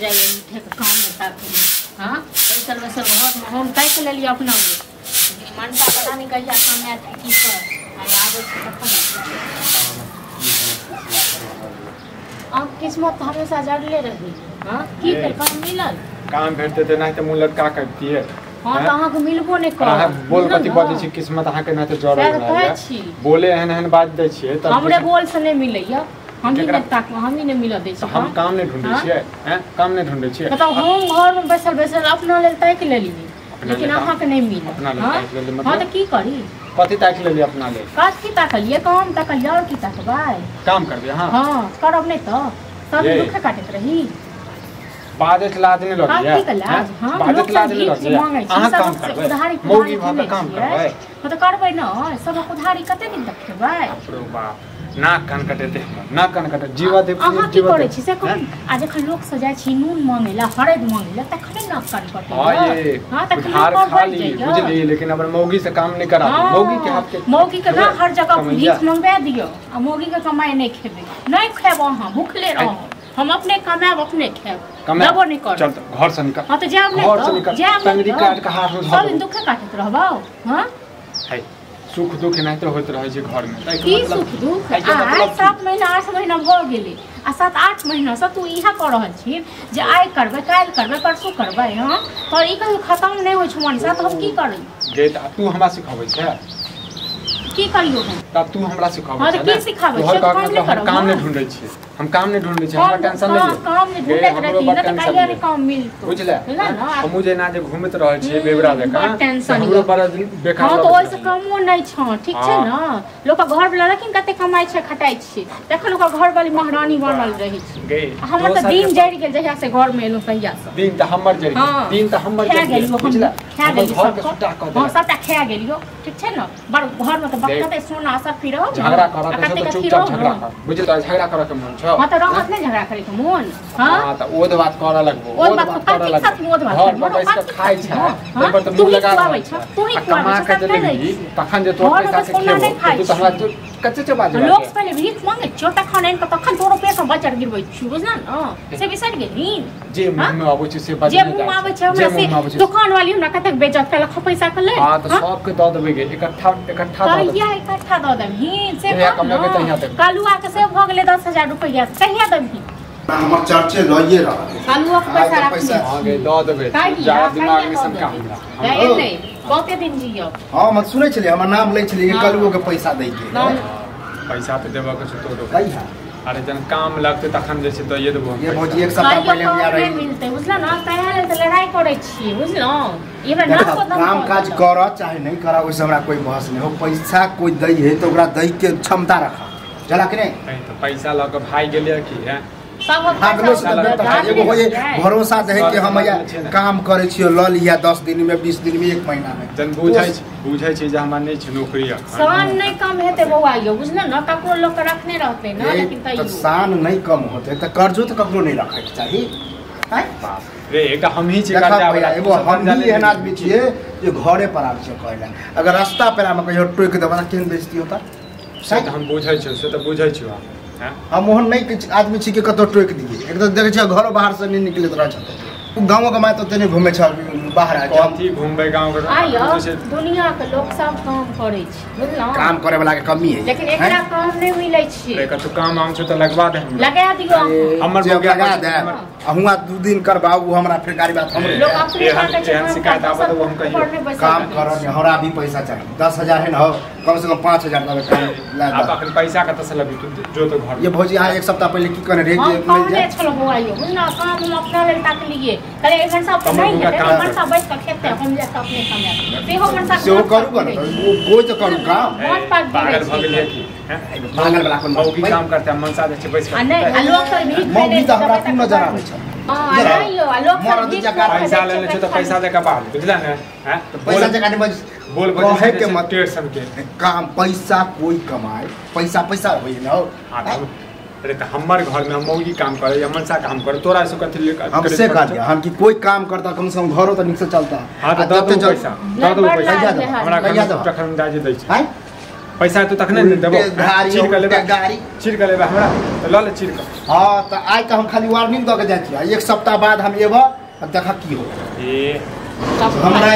जाइए उठे के काम में ताकू। हाँ बैसल बैसल घर में हम ताकि लेलियै अपना लेकिन मनसा पता नहीं कहिया काम आयत की कर आइ आबै छै तखन। अहाँ किस्मत तऽ हमेशा जड़ले रही। हाँ की भेल काम मिलल? काम भेटतै तऽ एनाहिते मुँह लटका के अबितियै। हाँ तऽ अहाँके मिलबो नहि करत। अहाँ बोल कथी बजै छी किस्मत अहाँके एनाहिते जड़ल रहैया। बोले एहन एहन बात दै छियै तऽ हमरे बोल से नहि मिलैया। हम ही नहि ताकू हम ही नहि मिलऽ दै छी। हम काम नहि ढूंढै छियै। हैं काम नहि ढूंढै छियै। मतलब हम घर में बैसल बैसल अपना लेल ताकि लेलियै लेकिन अहाँके नहि मिलल। हाँ तऽ की करी? कथी ताकि लेलियै अपना लेल? कथी ताकलियै? काम ताकलियै और की ताकबै? काम करबै अहाँ? हाँ करब नहि तऽ सब दुखे काटैत रही। बाजैत लाज नहि लगैया? बाजैत लाज नहि लगैया? अहाँ काम करबै? मौगी भऽ कऽ काम करबै? हाँ तऽ करबै ने। सबक उधारी कते दिन तक खेबै? बाप रे बाप नाक कान कटेतै हमर नाक कान कटे जीवा दे। अहाँ की करै छी से कहू? आ जखन लोक से जाइ छी नून मांगै ला हरद मांगै ला तखने नाक कान कटैया। हाँ तखने उधार खा ली बुझली लेकिन अपन मौगी से काम नहि करा। मौगी के हाथ के मौगी के ना हर जगह भीख मंगवा दियौ आ मौगी के कमाई नहि खेबै। नहि खेब अहाँ भूखले रहब। हम अपने कमाएब अपने खेब देबो नहि करब। चल घर से निकल। हाँ तऽ जायब नहि घर से निकल। टंगरी काट के हाथ में धऽ सब दिन दुखे काटैत रहबौ। हाँ है सुख दुख एनाहिते होइत रहै छै घर में। की सुख दुख? आइ 7 महीना 8 महीना भऽ गेलै आ 7-8 महीना से तू इएह कऽ रहल छी जे आइ करबै काल्हि करबै परसू करबै। हाँ पर ई कहियो खतम नहि होइ छै मनसा तऽ हम की करी? गे तऽ तू हमरा सिखाबै छै? की करियौ हम? तब तू हमरा सिखाबै छै? हाँ तऽ की सिखाबै छै? हम काम नहि ढूंढै छियै। हम काम नहि ढूंढै छियै हमरा टेंशन नहि लिअ। काम नहि ढूंढैत रही ने तऽ कहिया नहि काम मिलतौ बुझले। हमहूँ जे एना जे घूमैत रहै छियै बेवड़ा जकाँ हमरो बड़ा बेकार। हाँ तऽ ओहिसँ कमो नहि छौ ठीक छै ने। लोकक घरवला लेकिन कते कमाइ छै खटाइ छै तखन ओकर घरवाली महारानी बनल रहै छै। हमर तऽ दिन जरि गेल जहिया से घरमे एलहुँ तहिया से। दिन तऽ हमर जरि गेल दिन तऽ हमर जरि गेल बुझले। खा गेलियौ। हाँ सबटा खा गेलियौ ठीक छै ने। बड़ घरमे तऽ कते सोना सब फिर झगड़ा करऽ के छौ तऽ चुपचाप झगड़ा कर बुझल। झगड़ा करऽ के मन छौ? हाँ तऽ रहत नहि झगड़ा करे के मोन। हाँ तऽ ओध बात करऽ लगबो ओध बात करऽ लगबो। घर पर बैस के खाइ छै तै पर तऽ मुँह लगा रहल छै। तू ही कमा के जे लेबही तखन जे तोर पैसा से खेबो तू तऽ हमरा कच्चे चबा जेबा। लोक से पहिले भीख मांगै छियौ तखन आनि कऽ तखन तोरो पेट में बजर गिरबै छियौ बुझल ने से बिसरि गेलही। जे मुँह में आबै छै से जे मुँह में आबै छै हमरा से दुकान वाली हमरा कतेक बेइज्जत केलक पैसा के लेल। हाँ तऽ सबके दऽ देबै गे इकट्ठा इकट्ठा दऽ देबै। कहिया इकट्ठा दऽ देबही से कलुआ के से भऽ गेलै 10,000 रुपैआ कहिया देबही? हमर चर्चे रहिए रहल कलुआ के पैसा राखने। हां गे दऽ देबै ज्यादा दिमाग नहि सनका हमरा। एतै बहुते दिन जियौ। हां हम सुनै छलियै हमर नाम लै छलियै कलुओ के पैसा दै के। पैसा तऽ देबऽ के छै तोरो। कहिया? अरे जन काम लगतै तखन जे छै दइए देबो हम। ये भौजी एक सप्ताह पहिले हम यार नहि मिलतै बुझल न तैया लेल तऽ लड़ाई करै छियै बुझलौ। ई हमरा नाक को काम काज कर चाहे नहीं करा ओइसे हमरा कोई बहस नहीं हो। पैसा कोई दै है तो ओकरा दै के क्षमता रखा जला कि नहीं। तो पैसा लऽ के भाग गेलियै की हैं? भागलो से एगो होय भरोसा दे कि हम या काम करै छियो ल लिया 10 दिन में 20 दिन में 1 महीना में। जन बुझै छै जे हमरा नहि छै नौकरी अखन। शान नहि कम हेतै बौआ यौ बुझल न ककरो लोक के रखने रहतै न लेकिन तैयो शान नहि कम होतै तऽ कर्जो तऽ ककरो नहि रखै के चाही। हैं बाप रे एकटा हमही छी कर्जा वाला। एगो हमही एहन आदमी छियै जे घरे पर आबै छै कहै लए अगर रास्ता पेरा में कहियो टोकि देबै तऽ केहन बेइज्जती होता। से तऽ हम बुझै छियौ से तऽ बुझै छियौ। हम ओहन नहि किछु आदमी छी कि कतौ टोकि दियै। एक तऽ देखै छियै घरो बाहर से नहि निकलैत रहै छथिन। गाँवो के माय तऽ ओते नहि घूमै छै बाहर। कथी घूमबै गाँव के? दुनिया के लोक सब काम करै छै बुझलौ। काम करे वाला के कमी है लेकिन एकरा काम नहि मिलै छै। रे कतौ काम आम छै तऽ लगवा दे हमरा। लगा दियौ हमर लगा दे अहुआ 2 दिन करबाउ उ हमरा फिर गाड़ी बात हमरे लोक अपने एहन शिकायत आबत तऽ हम कहियो काम करऽ ने। हमरा भी पैसा चाही 10,000 है न हो कम से कम 5,000 देबै काम ला। आप अखन पैसा कतऽ से लबी तू जो तो घर। ये भौजी अहाँ एक सप्ताह पहिले की कहने रही जे मिल जाए? छलो बौआ यौ बुझल काम हम अपना लेल ताकलियै कहले एक घंटा तऽ नहि हेतै मनसा बैस कऽ खेतै हम जा कऽ अपने कमाएब सेहो मनसा सेहो करू ने कोइ तऽ करू काम। पागल भऽ गेलियै की? पागल वाला कोन मौगी काम करतै मनसा जे छै बैस कऽ आ नहि आ लोक सब भीख मौगी तऽ हमरा तू नजर आबै छै। हां नहि यौ आ लोक सब भीख पैसा लेने छै तऽ पैसा दे के बाहर बुझला ने। हैं पैसा जका नहीं बज बोल कहे के मत टेंशन के काम पैसा कोई कमाए पैसा पैसा होई न हो। अरे तऽ हमर घर में हम मौगी काम करे या मनसा काम करे तोरा से कथी ले हम से कहलियै हम कि कोई काम करता कम से कम घरो तऽ नीक से चलता। हां तऽ दऽ दू पैसा दऽ दू पैसा हमरा तखन दाजी दै छै। हैं पैसा तो तखने ने देबो। चीर के लेबे गाड़ी, चीर के लेबे हमरा त ल ले चीर के। हां त आइ त हम खाली वार्निंग द के जाइ छी, एक सप्ताह बाद हम एबो आ देखा की हो। ए हमरा